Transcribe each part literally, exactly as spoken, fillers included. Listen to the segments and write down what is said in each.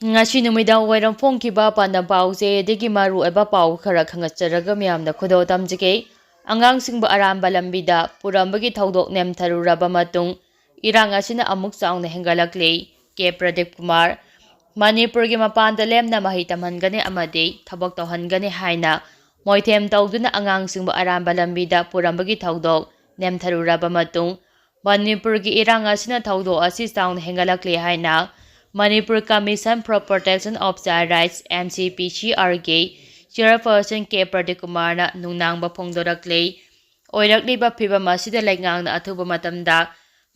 ꯉꯁꯤ ꯅꯨꯃꯤꯗꯥꯡ ꯋꯥꯏꯔꯝ ꯐꯣꯡꯈꯤꯕ ꯄꯥꯟꯗꯝ ꯄꯥꯎꯆꯦꯗꯒꯤ ꯃꯔꯨꯑꯣꯏꯕ ꯄꯥꯎ ꯈꯔ ꯈꯪꯒꯠꯆꯔꯒ ꯃꯤꯌꯥꯝꯗ ꯈꯨꯗꯣꯜ ꯇꯝꯖꯒꯦ꯫ ꯑꯉꯥꯡꯁꯤꯡꯕꯨ ꯑꯔꯥꯟꯕ ꯂꯝꯕꯤꯗ ꯄꯨꯔꯝꯕꯒꯤ ꯊꯧꯗꯣꯛ ꯅꯦꯝꯊꯔꯨꯔꯕ ꯃꯇꯨꯡ ꯏꯔꯥꯡ ꯑꯁꯤꯅ ꯑꯃꯨꯛ ꯆꯥꯎꯅ ꯍꯦꯟꯒꯠꯂꯛꯂꯤ꯫ ꯀꯦ ꯄ꯭ꯔꯗꯤꯞ ꯀꯨꯃꯥꯔ꯫ ꯃꯅꯤꯄꯨꯔꯒꯤ ꯃꯄꯥꯟꯗ ꯂꯦꯝꯅ ꯃꯍꯩ ꯇꯝꯍꯟꯒꯅꯤ ꯑꯃꯗꯤ ꯊꯕꯛ ꯇꯧꯍꯟꯒꯅꯤ ꯍꯥꯏꯅ ꯃꯣꯏꯊꯦꯝ ꯇꯧꯗꯨꯅ ꯑꯉꯥꯡꯁꯤꯡꯕꯨ ꯑꯔꯥꯟꯕ ꯂꯝꯕꯤꯗ ꯄꯨꯔꯝꯕꯒꯤ ꯊꯧꯗꯣꯛ ꯅꯦꯝꯊꯔꯨꯔꯕ ꯃꯇꯨꯡ ꯃꯅꯤꯄꯨꯔꯒꯤ ꯏꯔꯥꯡ ꯑꯁꯤꯅ ꯊꯧꯗꯣꯛ ꯑꯁꯤ ꯆꯥꯎꯅ ꯍꯦꯟꯒꯠꯂꯛꯂꯤ ꯍꯥꯏꯅ Manipur Commission for Protection of Child Rights, M C P C R ꯒꯤ chairperson ꯀꯦ ꯄ꯭ꯔꯗꯤꯞ ꯀꯨꯃꯥꯔꯅ ꯅꯨꯡꯅꯥꯡꯕ ꯐꯣꯡꯗꯣꯔꯛꯂꯤ꯫ ꯑꯣꯏꯔꯛꯂꯤꯕ ꯐꯤꯚꯝ ꯑꯁꯤꯗ ꯂꯩꯉꯥꯛꯅ ꯑꯊꯨꯕ ꯃꯇꯝꯗ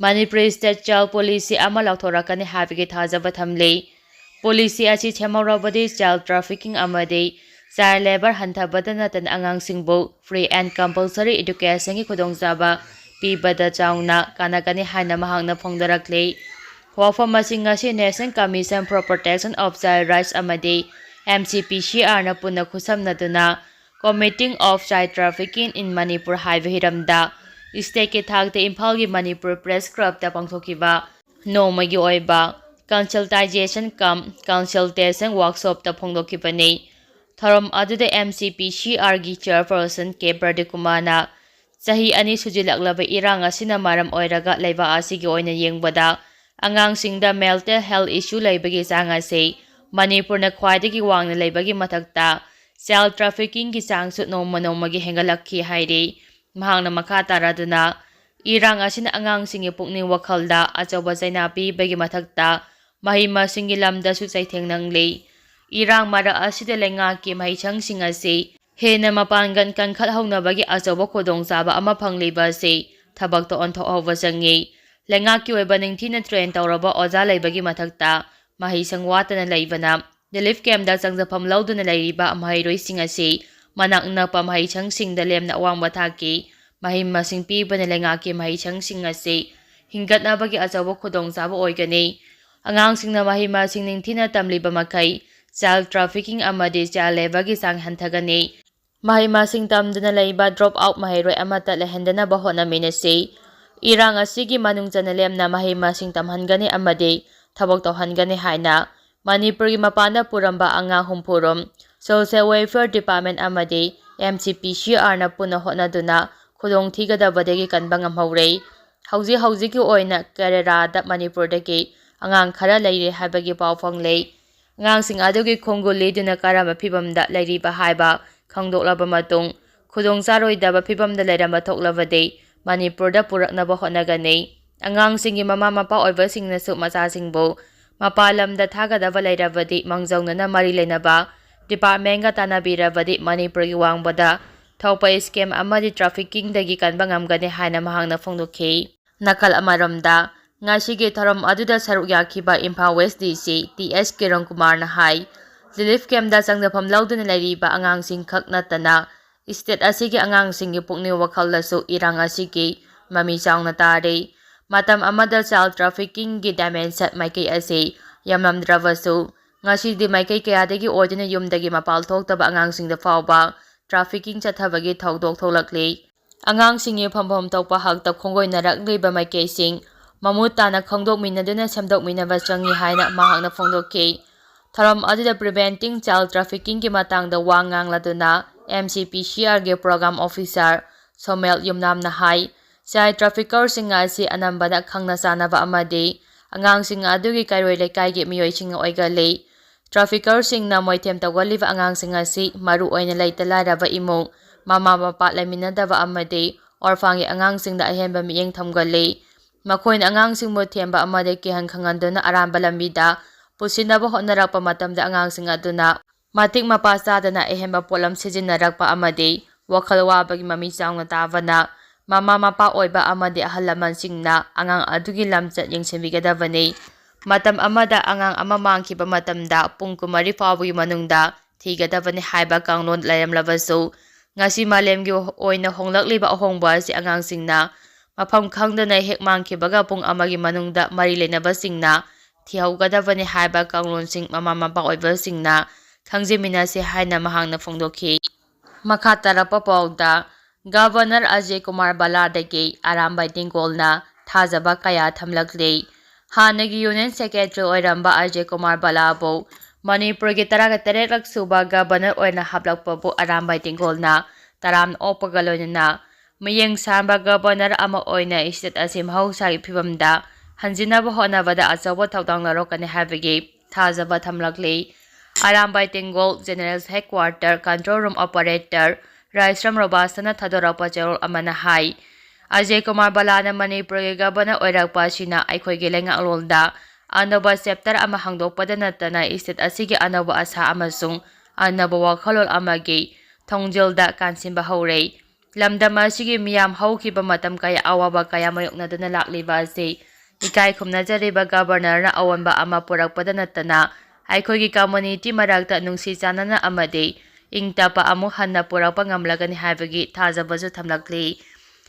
ꯃꯅꯤꯄꯨꯔ State Child Policy ꯑꯃ ꯂꯥꯎꯊꯣꯔꯛꯀꯅꯤ ꯍꯥꯏꯕꯒꯤ ꯊꯥꯖꯕ ꯊꯝꯂꯤ꯫ Policy ꯑꯁꯤ ꯁꯦꯝꯍꯧꯔꯕꯗꯤ child trafficking ꯑꯃꯗꯤ child labour ꯍꯟꯊꯕꯗ ꯅꯠꯇꯅ ꯑꯉꯥꯡꯁꯤꯡꯕꯨ free and compulsory educationꯒꯤ ꯈꯨꯗꯣꯡꯆꯥꯕ ꯄꯤꯕꯗ ꯆꯥꯎꯅ ꯀꯥꯟꯅꯒꯅꯤ ꯍꯥꯏꯅ ꯃꯍꯥꯛꯅ ꯐꯣꯡꯗꯣꯔꯛꯂꯤ꯫ ꯋꯥꯐꯝ ꯑꯁꯤ ꯉꯁꯤ National Commission for Protection of Child Rights ꯑꯃꯗꯤ M C P C Rꯅ ꯄꯨꯟꯅ ꯈꯨꯠꯁꯝꯅꯗꯨꯅ Committing of Child Trafficking in Manipur ꯍꯥꯏꯕ ꯍꯤꯔꯝꯗ stateꯀꯤ ꯊꯥꯛꯇ ꯏꯝꯐꯥꯜꯒꯤ ꯃꯅꯤꯄꯨꯔ Press Clubꯇ ꯄꯥꯡꯊꯣꯛꯈꯤꯕ ꯅꯣꯡꯃꯒꯤ ꯑꯣꯏꯕ consultation cum consultation workshopꯇ ꯐꯣꯡꯗꯣꯛꯈꯤꯕꯅꯤ꯫ ꯊꯧꯔꯝ ꯑꯗꯨꯗ M C P C Rꯒꯤ chairperson ꯀꯦ ꯄ꯭ꯔꯗꯤꯞ ꯀꯨꯃꯥꯔꯅ ꯆꯍꯤ ꯑꯅꯤ ꯁꯨꯖꯤꯜꯂꯛꯂꯕ ꯏꯔꯥꯡ ꯑꯁꯤꯅ ꯃꯔꯝ ꯑꯣꯏꯔꯒ ꯂꯩꯕꯥꯛ ꯑꯁꯤꯒꯤ ꯑꯣꯏꯅ ꯌꯦꯡꯕꯗ ꯑꯉꯥꯡꯁꯤꯡꯗ mental health issue ꯂꯩꯕꯒꯤ ꯆꯥꯡ ꯑꯁꯤ ꯃꯅꯤꯄꯨꯔꯅ ꯈ꯭ꯋꯥꯏꯗꯒꯤ ꯋꯥꯡꯅ ꯂꯩꯕꯒꯤ ꯃꯊꯛꯇ child traffickingꯒꯤ ꯆꯥꯡꯁꯨ ꯅꯣꯡꯃ ꯅꯣꯡꯃꯒꯤ ꯍꯦꯟꯒꯠꯂꯛꯈꯤ ꯍꯥꯏꯔꯤ꯫ ꯃꯍꯥꯛꯅ ꯃꯈꯥ ꯇꯥꯔꯗꯨꯅ ꯏꯔꯥꯡ ꯑꯁꯤꯅ ꯑꯉꯥꯡꯁꯤꯡꯒꯤ ꯄꯨꯛꯅꯤꯡ ꯋꯥꯈꯜꯗ ꯑꯆꯧꯕ ꯆꯩꯅꯥ ꯄꯤꯕꯒꯤ ꯃꯊꯛꯇ ꯃꯍꯩ ꯃꯁꯤꯡꯒꯤ ꯂꯝꯗꯁꯨ ꯆꯩꯊꯦꯡ ꯅꯪꯂꯤ꯫ ꯏꯔꯥꯡ ꯃꯔꯛ ꯑꯁꯤꯗ ꯂꯩꯉꯥꯛꯀꯤ ꯃꯍꯩꯁꯪꯁꯤꯡ ꯑꯁꯤ ꯍꯦꯟꯅ ꯃꯄꯥꯡꯒꯜ ꯀꯟꯈꯠꯍꯧꯅꯕꯒꯤ ꯑꯆꯧꯕ ꯈꯨꯗꯣꯡꯆꯥꯕ ꯑꯃ ꯐꯪꯂꯤꯕ ꯑꯁꯤ ꯊꯕꯛꯇ ꯑꯣꯟꯊꯣꯛꯍꯧꯕ ꯆꯪꯏ꯫ ꯂꯩꯉꯥꯛꯀꯤ ꯑꯣꯏꯕ ꯅꯤꯡꯊꯤꯅ train ꯇꯧꯔꯕ ꯑꯣꯖꯥ ꯂꯩꯕꯒꯤ ꯃꯊꯛꯇ ꯃꯍꯩꯁꯪ ꯋꯥꯠꯇꯅ ꯂꯩꯕꯅ relief campꯇ ꯆꯪꯖꯐꯝ ꯂꯧꯗꯨꯅ ꯂꯩꯔꯤꯕ ꯃꯍꯩꯔꯣꯏꯁꯤꯡ ꯑꯁꯤ ꯃꯅꯥꯛ ꯅꯛꯄ ꯃꯍꯩꯁꯪꯁꯤꯡꯗ ꯂꯦꯝꯅ ꯑꯋꯥꯡꯕ ꯊꯥꯛꯀꯤ ꯃꯍꯩ ꯃꯁꯤꯡ ꯄꯤꯕꯅ ꯂꯩꯉꯥꯛꯀꯤ ꯃꯍꯩꯁꯪꯁꯤꯡ ꯑꯁꯤ ꯍꯤꯡꯒꯠꯅꯕꯒꯤ ꯑꯆꯧꯕ ꯈꯨꯗꯣꯡꯆꯥꯕ ꯑꯣꯏꯒꯅꯤ꯫ ꯑꯉꯥꯡꯁꯤꯡꯅ ꯃꯍꯩ ꯃꯁꯤꯡ ꯅꯤꯡꯊꯤꯅ ꯇꯝꯂꯤꯕ ꯃꯈꯩ child trafficking ꯑꯃꯗꯤ child labourꯒꯤ ꯆꯥꯡ ꯍꯟꯊꯒꯅꯤ꯫ ꯃꯍꯩ ꯃꯁꯤꯡ ꯇꯝꯗꯨꯅ ꯂꯩꯕ drop out ꯃꯍꯩꯔꯣꯏ ꯑꯃꯠꯇ ꯂꯩꯍꯟꯗꯅꯕ ꯍꯣꯠꯅꯃꯤꯟꯅꯁꯤ꯫ ꯏꯔꯥꯡ ꯑꯁꯤꯒꯤ ꯃꯅꯨꯡ ꯆꯟꯅ ꯂꯦꯝꯅ ꯃꯍꯩ ꯃꯁꯤꯡ ꯇꯝꯍꯟꯒꯅꯤ ꯑꯃꯗꯤ ꯊꯕꯛ ꯇꯧꯍꯟꯒꯅꯤ ꯍꯥꯏꯅ ꯃꯅꯤꯄꯨꯔꯒꯤ ꯃꯄꯥꯟꯗ ꯄꯨꯔꯝꯕ ꯑꯉꯥꯡ ꯍꯨꯝꯐꯨ ꯔꯣꯝ Social Welfare Department ꯑꯃꯗꯤ M C P C R ꯅ ꯄꯨꯟꯅ ꯍꯣꯠꯅꯗꯨꯅ ꯈꯨꯗꯣꯡꯊꯤꯒꯗꯕꯗꯒꯤ ꯀꯟꯕ ꯉꯝꯍꯧꯔꯦ꯫ ꯍꯧꯖꯤꯛ ꯍꯧꯖꯤꯛꯀꯤ ꯑꯣꯏꯅ ꯀꯦꯔꯦꯂꯥꯗ ꯃꯅꯤꯄꯨꯔꯗꯒꯤ ꯑꯉꯥꯡ ꯈꯔ ꯂꯩꯔꯦ ꯍꯥꯏꯕꯒꯤ ꯄꯥꯎ ꯐꯪꯂꯦ꯫ ꯑꯉꯥꯡꯁꯤꯡ ꯑꯗꯨꯒꯤ ꯈꯣꯡꯒꯨꯜ ꯂꯤꯗꯨꯅ ꯀꯔꯝꯕ ꯐꯤꯚꯝꯗ ꯂꯩꯔꯤꯕ ꯍꯥꯏꯕ ꯈꯪꯗꯣꯛꯂꯕ ꯃꯇꯨꯡ, ꯈꯨꯗꯣꯡ ꯆꯥꯔꯣꯏꯗꯕ ꯐꯤꯚꯝꯗ ꯂꯩꯔꯝꯕ ꯊꯣꯛꯂꯕꯗꯤ ꯃꯅꯤꯄꯨꯔꯗ ꯄꯨꯔꯛꯅꯕ ꯍꯣꯠꯅꯒꯅꯤ꯫ ꯑꯉꯥꯡꯁꯤꯡꯒꯤ ꯃꯃꯥ ꯃꯄꯥ ꯑꯣꯏꯕꯁꯤꯡꯅꯁꯨ ꯃꯆꯥꯁꯤꯡꯕꯨ ꯃꯄꯥꯟ ꯂꯝꯗ ꯊꯥꯒꯗꯕ ꯂꯩꯔꯕꯗꯤ ꯃꯥꯡꯖꯧꯅꯅ ꯃꯔꯤ ꯂꯩꯅꯕ department ꯀ ꯇꯥꯟꯅꯕꯤꯔꯕꯗꯤ ꯃꯅꯤꯄꯨꯔꯒꯤ ꯋꯥꯡꯃꯗ ꯊꯣꯛꯄ scam ꯑꯃꯗꯤ trafficking ꯗꯒꯤ ꯀꯟꯕ ꯉꯝꯒꯅꯤ ꯍꯥꯏꯅ ꯃꯍꯥꯛꯅ ꯐꯣꯡꯗꯣꯛꯈꯤ꯫ ꯅꯥꯀꯜ ꯑꯃꯔꯣꯝꯗ, ꯉꯁꯤꯒꯤ ꯊꯧꯔꯝ ꯑꯗꯨꯗ ꯁꯔꯨꯛ ꯌꯥꯈꯤꯕ Imphal West D C T S Kiran ꯀꯨꯃꯥꯔꯅ ꯍꯥꯏ, relief camp ꯇ ꯆꯪꯖꯐꯝ ꯂꯧꯗꯨꯅ ꯂꯩꯔꯤꯕ ꯑꯉꯥꯡꯁꯤꯡ ꯈꯛ ꯅꯠꯇꯅ state ꯑꯁꯤꯒꯤ ꯑꯉꯥꯡꯁꯤꯡꯒꯤ ꯄꯨꯛꯅꯤꯡ ꯋꯥꯈꯜꯗꯁꯨ ꯏꯔꯥꯡ ꯑꯁꯤꯒꯤ ꯃꯃꯤ ꯆꯥꯎꯅ ꯇꯥꯔꯤ꯫ ꯃꯇꯝ ꯑꯃꯗ child trafficking ꯒꯤ dimension ꯃꯥꯏꯀꯩ ꯑꯁꯤ ꯌꯥꯝꯂꯝꯗ꯭ꯔꯕꯁꯨ, ꯉꯁꯤꯗꯤ ꯃꯥꯏꯀꯩ ꯀꯌꯥꯗꯒꯤ ꯑꯣꯏꯗꯨꯅ ꯌꯨꯝꯗꯒꯤ ꯃꯄꯥꯜ ꯊꯣꯛꯇꯕ ꯑꯉꯥꯡꯁꯤꯡꯗ ꯐꯥꯎꯕ trafficking ꯆꯠꯊꯕꯒꯤ ꯊꯧꯗꯣꯛ ꯊꯣꯛꯂꯛꯂꯤ꯫ ꯑꯉꯥꯡꯁꯤꯡꯒꯤ ꯐꯝꯐꯝ ꯊꯣꯛꯄ ꯍꯛꯇ ꯈꯣꯡꯒꯣꯏꯅꯔꯛꯂꯤꯕ ꯃꯥꯏꯀꯩꯁꯤꯡ ꯃꯃꯨꯠ ꯇꯥꯅ ꯈꯪꯗꯣꯛꯃꯤꯟꯅꯗꯨꯅ ꯁꯦꯝꯗꯣꯛꯃꯤꯟꯅꯕ ꯆꯪꯏ ꯍꯥꯏꯅ ꯃꯍꯥꯛꯅ ꯐꯣꯡꯗꯣꯛꯈꯤ꯫ ꯊꯧꯔꯝ ꯑꯗꯨꯗ Preventing Child Trafficking ꯒꯤ ꯃꯇꯥꯡꯗ ꯋꯥ ꯉꯥꯡꯂꯗꯨꯅ M C P C R ꯒꯤ program officer ꯁꯣꯃꯦꯜ ꯌꯨꯝꯅꯥꯝꯅ ꯍꯥꯏ, child trafficker ꯁꯤꯡ ꯑꯁꯤ ꯑꯅꯝꯕꯅ ꯈꯪꯅ ꯆꯥꯟꯅꯕ ꯑꯃꯗꯤ ꯑꯉꯥꯡꯁꯤꯡ ꯑꯗꯨꯒꯤ ꯀꯩꯔꯣꯏ ꯂꯩꯀꯥꯏꯒꯤ ꯃꯤꯑꯣꯏꯁꯤꯡꯅ ꯑꯣꯏꯒꯜꯂꯤ꯫ Trafficker ꯁꯤꯡꯅ ꯃꯣꯏꯊꯦꯝ ꯇꯧꯒꯜꯂꯤꯕ ꯑꯉꯥꯡꯁꯤꯡ ꯑꯁꯤ ꯃꯔꯨꯑꯣꯏꯅ ꯂꯩꯇ ꯂꯥꯏꯔꯕ ꯏꯃꯨꯡ, ꯃꯃꯥ ꯃꯄꯥ ꯂꯩꯃꯤꯟꯅꯗꯕ ꯑꯃꯗꯤ orphan ꯒꯤ ꯑꯉꯥꯡꯁꯤꯡꯗ ꯑꯍꯦꯟꯕ ꯃꯤꯠꯌꯦꯡ ꯊꯝꯒꯜꯂꯤ꯫ ꯃꯈꯣꯏꯅ ꯑꯉꯥꯡꯁꯤꯡꯕꯨ ꯊꯦꯝꯕ ꯑꯃꯗꯤ ꯀꯤꯍꯟ ꯈꯪꯍꯟꯗꯨꯅ ꯑꯔꯥꯟꯕ ꯂꯝꯕꯤꯗ ꯄꯨꯁꯤꯟꯅꯕ ꯍꯣꯠꯅꯔꯛꯄ ꯃꯇꯝꯗ ꯑꯉꯥꯡꯁꯤꯡ ꯑꯗꯨꯅ ꯃꯇꯤꯛ ꯃꯄꯥ ꯆꯥꯗꯅ ꯑꯍꯦꯟꯕ ꯄꯣꯠꯂꯝ ꯁꯤꯖꯤꯟꯅꯔꯛꯄ ꯑꯃꯗꯤ ꯋꯥꯈꯜ ꯋꯥꯕꯒꯤ ꯃꯃꯤ ꯆꯥꯎꯅ ꯇꯥꯕꯅ ꯃꯃꯥ ꯃꯄꯥ ꯑꯣꯏꯕ ꯑꯃꯗꯤ ꯑꯍꯜ ꯂꯃꯟꯁꯤꯡꯅ ꯑꯉꯥꯡ ꯑꯗꯨꯒꯤ ꯂꯝꯆꯠ ꯌꯦꯡꯁꯤꯟꯕꯤꯒꯗꯕꯅꯤ꯫ ꯃꯇꯝ ꯑꯃꯗ ꯑꯉꯥꯡ ꯑꯃ ꯃꯥꯡꯈꯤꯕ ꯃꯇꯝꯗ ꯄꯨꯡ ꯀꯨꯟꯃꯔꯤ ꯐꯥꯎꯕꯒꯤ ꯃꯅꯨꯡꯗ ꯊꯤꯒꯗꯕꯅꯤ ꯍꯥꯏꯕ ꯀꯥꯡꯂꯣꯟ ꯂꯩꯔꯝꯂꯕꯁꯨ, ꯉꯁꯤ ꯃꯥꯂꯦꯝꯒꯤ ꯑꯣꯏꯅ ꯍꯣꯡꯂꯛꯂꯤꯕ ꯑꯍꯣꯡꯕ ꯑꯁꯤ ꯑꯉꯥꯡꯁꯤꯡꯅ ꯃꯐꯝ ꯈꯪꯗꯅ ꯍꯦꯛ ꯃꯥꯡꯈꯤꯕꯒ ꯄꯨꯡ ꯑꯃꯒꯤ ꯃꯅꯨꯡꯗ ꯃꯔꯤ ꯂꯩꯅꯕꯁꯤꯡꯅ ꯊꯤꯍꯧꯒꯗꯕꯅꯤ ꯍꯥꯏꯕ ꯀꯥꯡꯂꯣꯟꯁꯤꯡ ꯃꯃꯥ ꯃꯄꯥ ꯑꯣꯏꯕꯁꯤꯡꯅ ꯈꯪꯖꯤꯟꯃꯤꯟꯅꯁꯤ ꯍꯥꯏꯅ ꯃꯍꯥꯛꯅ ꯐꯣꯡꯗꯣꯛꯈꯤ꯫ ꯃꯈꯥ ꯇꯥꯔꯛꯄ ꯄꯥꯎꯗ, Governor ꯑꯖꯌ ꯀꯨꯃꯥꯔ ꯕꯂꯥꯗꯒꯤ ꯑꯔꯥꯝꯕꯥꯏ ꯇꯦꯡꯒꯣꯜꯅ ꯊꯥꯖꯕ ꯀꯌꯥ ꯊꯝꯂꯛꯂꯤ꯫ ꯍꯥꯟꯅꯒꯤ ꯌꯨꯅꯤꯌꯟ ꯁꯦꯀ꯭ꯔꯦꯇꯔꯤ ꯑꯣꯏꯔꯝꯕ ꯑꯖꯌ ꯀꯨꯃꯥꯔ ꯕꯂꯥꯕꯨ ꯃꯅꯤꯄꯨꯔꯒꯤ ꯇꯔꯥꯒ ꯇꯔꯦꯠꯂꯛ ꯁꯨꯕ ꯒꯕꯔꯅꯔ ꯑꯣꯏꯅ ꯍꯥꯞꯂꯛꯄꯕꯨ ꯑꯔꯥꯝꯕꯥꯏ ꯇꯦꯡꯒꯣꯜꯅ ꯇꯔꯥꯝꯅ ꯑꯣꯛꯄꯒ ꯂꯣꯏꯅꯅ ꯃꯤꯠꯌꯦꯡ ꯁꯥꯟꯕ ꯒꯕꯔꯅꯔ ꯑꯃ ꯑꯣꯏꯅ ꯏꯁꯇꯦꯠ ꯑꯁꯤ ꯃꯍꯧꯁꯥꯒꯤ ꯐꯤꯕꯝꯗ ꯍꯟꯖꯤꯟꯅꯕ ꯍꯣꯠꯅꯕꯗ ꯑꯆꯧꯕ ꯊꯧꯗꯥꯡ ꯂꯧꯔꯛꯀꯅꯤ ꯍꯥꯏꯕꯒꯤ ꯊꯥꯖꯕ ꯊꯝꯂꯛꯂꯤ꯫ Arambai Tenggol general headquarter control room operator Raisrom ꯔꯣꯕꯥꯁꯇꯅ ꯊꯥꯗꯣꯔꯛꯄ ꯆꯦꯔꯣꯜ ꯑꯃꯅ ꯍꯥꯏ, ꯑꯖꯌ ꯀꯨꯃꯥꯔ ꯕꯂꯥꯅ ꯃꯅꯤꯄꯨꯔꯒꯤ ꯒꯕꯔꯅꯔ ꯑꯣꯏꯔꯛꯄ ꯑꯁꯤꯅ ꯑꯩꯈꯣꯏꯒꯤ ꯂꯩꯉꯥꯛꯂꯣꯟꯗ ꯑꯅꯧꯕ ꯆꯦꯞꯇꯔ ꯑꯃ ꯍꯥꯡꯗꯣꯛꯄꯗ ꯅꯠꯇꯅ ꯏꯁꯇꯦꯠ ꯑꯁꯤꯒꯤ ꯑꯅꯧꯕ ꯑꯥꯁꯥ ꯑꯃꯁꯨꯡ ꯑꯅꯧꯕ ꯋꯥꯈꯜꯂꯣꯟ ꯑꯃꯒꯤ ꯊꯣꯡꯖꯤꯜꯗ ꯀꯥꯟꯁꯤꯟꯕ ꯍꯧꯔꯦ꯫ ꯂꯝꯗꯝ ꯑꯁꯤꯒꯤ ꯃꯤꯌꯥꯝ ꯍꯧꯈꯤꯕ ꯃꯇꯝ ꯀꯌꯥ ꯑꯋꯥꯕ ꯀꯌꯥ ꯃꯥꯌꯣꯛꯅꯗꯨꯅ ꯂꯥꯛꯂꯤꯕ ꯑꯁꯤ ꯏꯀꯥꯏ ꯈꯨꯝꯅꯖꯔꯤꯕ ꯒꯕꯔꯅꯔꯅ ꯑꯑꯣꯟꯕ ꯑꯃ ꯄꯨꯔꯛꯄꯗ ꯅꯠꯇꯅ ꯑꯩꯈꯣꯏꯒꯤ ꯀꯝꯃꯨꯅꯤꯇꯤ ꯃꯔꯛꯇ ꯅꯨꯡꯁꯤ ꯆꯥꯟꯅꯅ ꯑꯃꯗꯤ ꯏꯪ ꯇꯞꯄ ꯑꯃꯨꯛ ꯍꯟꯅ ꯄꯨꯔꯛꯄ ꯉꯝꯂꯒꯅꯤ ꯍꯥꯏꯕꯒꯤ ꯊꯥꯖꯕꯁꯨ ꯊꯝꯂꯛꯂꯤ꯫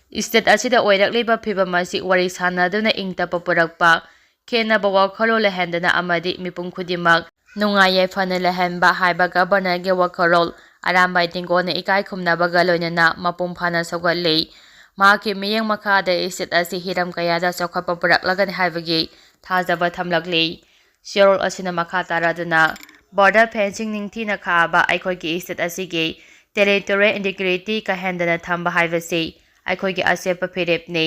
ꯏꯁꯇꯦꯠ ꯑꯁꯤꯗ ꯑꯣꯏꯔꯛꯂꯤꯕ ꯐꯤꯕꯝ ꯑꯁꯤ ꯋꯥꯔꯤ ꯁꯥꯟꯅꯗꯨꯅ ꯏꯪ ꯇꯞꯄ ꯄꯨꯔꯛꯄ, ꯈꯦꯟꯅꯕ ꯋꯥꯈꯜꯂꯣꯟ ꯂꯩꯍꯟꯗꯅ ꯑꯃꯗꯤ ꯃꯤꯄꯨꯝ ꯈꯨꯗꯤꯡꯃꯛ ꯅꯨꯡꯉꯥꯏ ꯌꯥꯏꯐꯅ ꯂꯩꯍꯟꯕ ꯍꯥꯏꯕ ꯒꯕꯔꯅꯔꯒꯤ ꯋꯥꯈꯜꯂꯣꯟ ꯑꯔꯥꯝꯕꯥꯏ ꯇꯦꯡꯒꯣꯜꯅ ꯏꯀꯥꯏ ꯈꯨꯝꯅꯕꯒ ꯂꯣꯏꯅꯅ ꯃꯄꯨꯡ ꯐꯥꯅ ꯁꯧꯒꯠꯂꯤ꯫ ꯃꯍꯥꯛꯀꯤ ꯃꯤꯠꯌꯦꯡ ꯃꯈꯥꯗ ꯏꯁꯇꯦꯠ ꯑꯁꯤ ꯍꯤꯔꯝ ꯀꯌꯥꯗ ꯆꯥꯎꯈꯠꯄ ꯄꯨꯔꯛꯂꯒꯅꯤ ꯍꯥꯏꯕꯒꯤ ꯊꯥꯖꯕ ꯊꯝꯂꯛꯂꯤ꯫ ꯆꯦꯔꯣꯜ ꯑꯁꯤꯅ ꯃꯈꯥ ꯇꯥꯔꯗꯨꯅ ꯕꯣꯔꯗꯔ ꯐꯦꯟꯁꯤꯡ ꯅꯤꯡꯊꯤꯅ ꯈꯥꯕ ꯑꯩꯈꯣꯏꯒꯤ ꯏꯁꯇꯦꯠ ꯑꯁꯤꯒꯤ ꯇꯦꯔꯤꯇꯣꯔꯤꯌꯦꯜ ꯏꯟꯇꯤꯒ꯭ꯔꯤꯇꯤ ꯀꯥꯏꯍꯟꯗꯅ ꯊꯝꯕ ꯍꯥꯏꯕꯁꯤ ꯑꯩꯈꯣꯏꯒꯤ ꯑꯆꯦꯠꯄ ꯐꯤꯔꯦꯞꯅꯤ꯫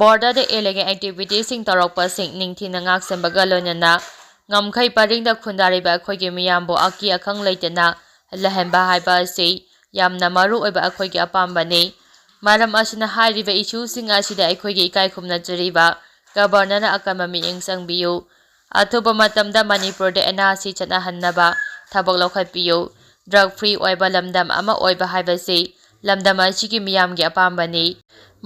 ꯕꯣꯔꯗꯔꯗ ꯏꯂꯤꯒꯦꯜ ꯑꯦꯛꯇꯤꯚꯤꯇꯤꯁꯤꯡ ꯇꯧꯔꯛꯄꯁꯤꯡ ꯅꯤꯡꯊꯤꯅ ꯉꯥꯛꯁꯦꯟꯕꯒ ꯂꯣꯏꯅꯅ ꯉꯝꯈꯩ ꯄꯔꯤꯡꯗ ꯈꯨꯟꯗꯥꯔꯤꯕ ꯑꯩꯈꯣꯏꯒꯤ ꯃꯤꯌꯥꯝꯕꯨ ꯑꯀꯤ ꯑꯈꯪ ꯂꯩꯇꯅ ꯂꯩꯍꯟꯕ ꯍꯥꯏꯕ ꯑꯁꯤ ꯌꯥꯝꯅ ꯃꯔꯨ ꯑꯣꯏꯕ ꯑꯩꯈꯣꯏꯒꯤ ꯑꯄꯥꯝꯕꯅꯤ꯫ ꯃꯔꯝ ꯑꯁꯤꯅ ꯍꯥꯏꯔꯤꯕ ꯏꯁꯨꯁꯤꯡ ꯑꯁꯤꯗ ꯑꯩꯈꯣꯏꯒꯤ ꯏꯀꯥꯏ ꯈꯨꯝꯅꯖꯔꯤꯕ ꯒꯕꯔꯅꯔꯅ ꯑꯀꯟꯕ ꯃꯤꯠꯌꯦꯡ ꯆꯪꯕꯤꯌꯨ꯫ ꯑꯊꯨꯕ ꯃꯇꯝꯗ ꯃꯅꯤꯄꯨꯔꯗ ꯑꯦꯟ ꯑꯥꯔ ꯁꯤ ꯆꯠꯅꯍꯟꯅꯕ ꯊꯕꯛ ꯂꯧꯈꯠꯄꯤꯌꯨ꯫ ꯗ꯭ꯔꯒ ꯐ꯭ꯔꯤ ꯑꯣꯏꯕ ꯂꯝꯗꯝ ꯑꯃ ꯑꯣꯏꯕ ꯍꯥꯏꯕꯁꯤ ꯂꯝꯗꯝ ꯑꯁꯤꯒꯤ ꯃꯤꯌꯥꯝꯒꯤ ꯑꯄꯥꯝꯕꯅꯤ꯫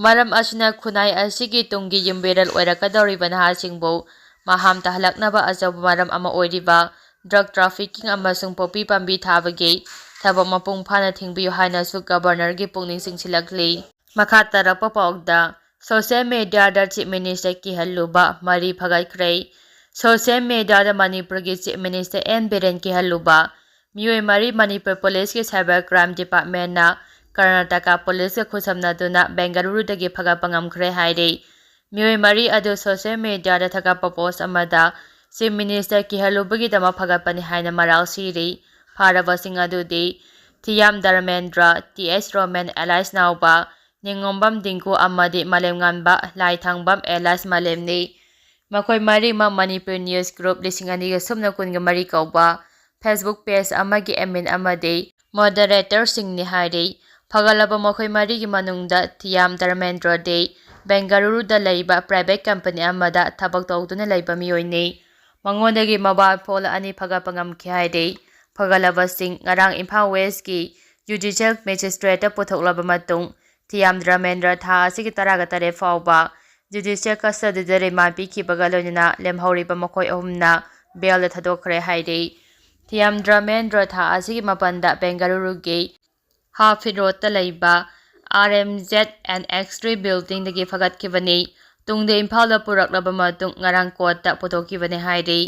ꯃꯔꯝ ꯑꯁꯤꯅ ꯈꯨꯟꯅꯥꯏ ꯑꯁꯤꯒꯤ ꯇꯨꯡꯒꯤ ꯌꯨꯝꯕꯤꯔꯦꯜ ꯑꯣꯏꯔꯛꯀꯗꯧꯔꯤꯕ ꯅꯍꯥꯁꯤꯡꯕꯨ ꯃꯍꯥꯝ ꯇꯥꯍꯜꯂꯛꯅꯕ ꯑꯆꯧꯕ ꯃꯔꯝ ꯑꯃ ꯑꯣꯏꯔꯤꯕ ꯗ꯭ꯔꯒ ꯇ꯭ꯔꯥꯐꯤꯀꯤꯡ ꯑꯃꯁꯨꯡ ꯄꯣꯄꯤ ꯄꯥꯝꯕꯤ ꯊꯥꯕꯒꯤ ꯊꯕꯛ ꯃꯄꯨꯡ ꯐꯥꯅ ꯊꯤꯡꯕꯤꯌꯨ ꯍꯥꯏꯅꯁꯨ ꯒꯕꯔꯅꯔꯒꯤ ꯄꯨꯛꯅꯤꯡ ꯆꯤꯡꯁꯤꯜꯂꯛꯂꯤ꯫ ꯃꯈꯥ ꯇꯥꯔꯛꯄ ꯄꯥꯎꯗ, ꯁꯣꯁꯤꯌꯦꯜ ꯃꯦꯗꯤꯌꯥꯗ ꯆꯤꯐ ꯃꯤꯅꯤꯁꯇꯔ ꯀꯤꯍꯜꯂꯨꯕ ꯃꯔꯤ ꯐꯒꯠꯈ꯭ꯔꯦ꯫ ꯁꯣꯁꯤꯌꯦꯜ ꯃꯦꯗꯤꯌꯥꯗ ꯃꯅꯤꯄꯨꯔꯒꯤ ꯆꯤꯐ ꯃꯤꯅꯤꯁꯇꯔ ꯑꯦꯟ ꯕꯤꯔꯦꯟ ꯀꯤꯍꯜꯂꯨꯕ ꯃꯤꯑꯣꯏ ꯃꯔꯤ ꯃꯅꯤꯄꯨꯔ ꯄꯨꯂꯤꯁꯀꯤ ꯁꯥꯏꯕꯔ ꯀ꯭ꯔꯥꯏꯝ ꯗꯤꯄꯥꯔꯠꯃꯦꯟꯅ ꯀꯔꯅꯥꯇꯀꯥ ꯄꯨꯂꯤꯁꯀ ꯈꯨꯠꯁꯝꯅꯗꯨꯅ ꯕꯦꯡꯒꯂꯨꯔꯨꯗꯒꯤ ꯐꯒꯠꯄ ꯉꯝꯈ꯭ꯔꯦ ꯍꯥꯏꯔꯤ꯫ ꯃꯤꯑꯣꯏ ꯃꯔꯤ ꯑꯗꯨ ꯁꯣꯁꯤꯌꯦꯜ ꯃꯤꯗꯤꯌꯥꯗ ꯊꯥꯒꯠꯄ ꯄꯣꯁ ꯑꯃꯗ ꯆꯤꯐ ꯃꯤꯅꯤꯁꯇꯔ ꯀꯤꯍꯜꯂꯨꯕꯒꯤꯗꯃꯛ ꯐꯒꯠꯄꯅꯤ ꯍꯥꯏꯅ ꯃꯔꯥꯜ ꯁꯤꯔꯤ꯫ ꯐꯥꯔꯕꯁꯤꯡ ꯑꯗꯨꯗꯤ ꯊꯤꯌꯥꯝ ꯙꯔꯃꯦꯟꯗ꯭ꯔ, ꯇꯤ ꯑꯦꯁ ꯔꯣꯃꯦꯟ ꯑꯦꯂꯥꯏꯁ ꯅꯥꯎꯕ, ꯅꯤꯉꯣꯝꯕꯝ ꯗꯤꯡꯀꯨ ꯑꯃꯗꯤ ꯃꯥꯂꯦꯝꯉꯥꯟꯕ ꯂꯥꯏꯊꯥꯡꯕꯝ ꯑꯦꯂꯥꯏꯁ ꯃꯥꯂꯦꯝꯅꯤ꯫ ꯃꯈꯣꯏ ꯃꯔꯤꯃꯛ ꯃꯅꯤꯄꯨꯔ ꯅ꯭ꯌꯨꯁ ꯒ꯭ꯔꯨꯞ ꯂꯤꯁꯤꯡ ꯑꯅꯤꯒ ꯁꯨꯞꯅ ꯀꯨꯟꯒ ꯃꯔꯤ ꯀꯧꯕ ꯐꯦꯁꯕꯨꯛ ꯄꯦꯖ ꯑꯃꯒꯤ ꯑꯦꯗꯃꯤꯟ ꯑꯃꯗꯤ ꯃꯣꯗꯔꯦꯇꯔꯁꯤꯡꯅꯤ ꯍꯥꯏꯔꯤ꯫ ꯐꯒꯠꯂꯕ ꯃꯈꯣꯏ ꯃꯔꯤꯒꯤ ꯃꯅꯨꯡꯗ ꯊꯤꯌꯥꯝ ꯙꯔꯃꯦꯟꯗ꯭ꯔꯗꯤ ꯕꯦꯡꯒꯂꯨꯔꯨꯗ ꯂꯩꯕ ꯄ꯭ꯔꯥꯏꯚꯦꯠ ꯀꯝꯄꯅꯤ ꯑꯃꯗ ꯊꯕꯛ ꯇꯧꯗꯨꯅ ꯂꯩꯕ ꯃꯤꯑꯣꯏꯅꯤ꯫ ꯃꯉꯣꯟꯗꯒꯤ ꯃꯣꯕꯥꯏꯜ ꯐꯣꯟ ꯑꯅꯤ ꯐꯒꯠꯄ ꯉꯝꯈꯤ ꯍꯥꯏꯔꯤ꯫ ꯐꯒꯠꯂꯕꯁꯤꯡ ꯉꯔꯥꯡ ꯏꯝꯐꯥꯜ ꯋꯦꯁꯀꯤ ꯖꯨꯗꯤꯁꯤꯌꯦꯜ ꯃꯦꯖꯤꯁꯇ꯭ꯔꯦꯠꯇ ꯄꯨꯊꯣꯛꯂꯕ ꯃꯇꯨꯡ, ꯊꯤꯌꯥꯝ ꯙꯔꯃꯦꯟꯗ꯭ꯔ ꯊꯥ ꯑꯁꯤꯒꯤ ꯇꯔꯥꯒ ꯇꯔꯦꯠ ꯐꯥꯎꯕ ꯖꯨꯗꯤꯁꯤꯌꯦꯜ ꯀꯁꯇꯗꯤꯗ ꯔꯤꯃꯥꯟ ꯄꯤꯈꯤꯕꯒ ꯂꯣꯏꯅꯅ ꯂꯦꯝꯍꯧꯔꯤꯕ ꯃꯈꯣꯏ ꯑꯍꯨꯝꯅ ꯕꯦꯜꯗ ꯊꯥꯗꯣꯛꯈ꯭ꯔꯦ ꯍꯥꯏꯔꯤ꯫ ꯊꯤꯌꯥꯝ ꯙꯔꯃꯦꯟꯗ꯭ꯔ ꯊꯥ ꯑꯁꯤꯒꯤ ꯃꯥꯄꯟꯗ ꯕꯦꯡꯒꯂꯨꯔꯨꯒꯤ ꯍꯥꯐꯤꯠ ꯔꯣꯗꯇ ꯂꯩꯕ R M Z and X-ray buildingꯗꯒꯤ ꯐꯒꯠꯈꯤꯕꯅꯤ꯫ ꯇꯨꯡꯗ ꯏꯝꯐꯥꯜꯗ ꯄꯨꯔꯛꯂꯕ ꯃꯇꯨꯡ ꯉꯔꯥꯡ ꯀꯣꯔꯠꯇ ꯄꯨꯊꯣꯛꯈꯤꯕꯅꯤ ꯍꯥꯏꯔꯤ꯫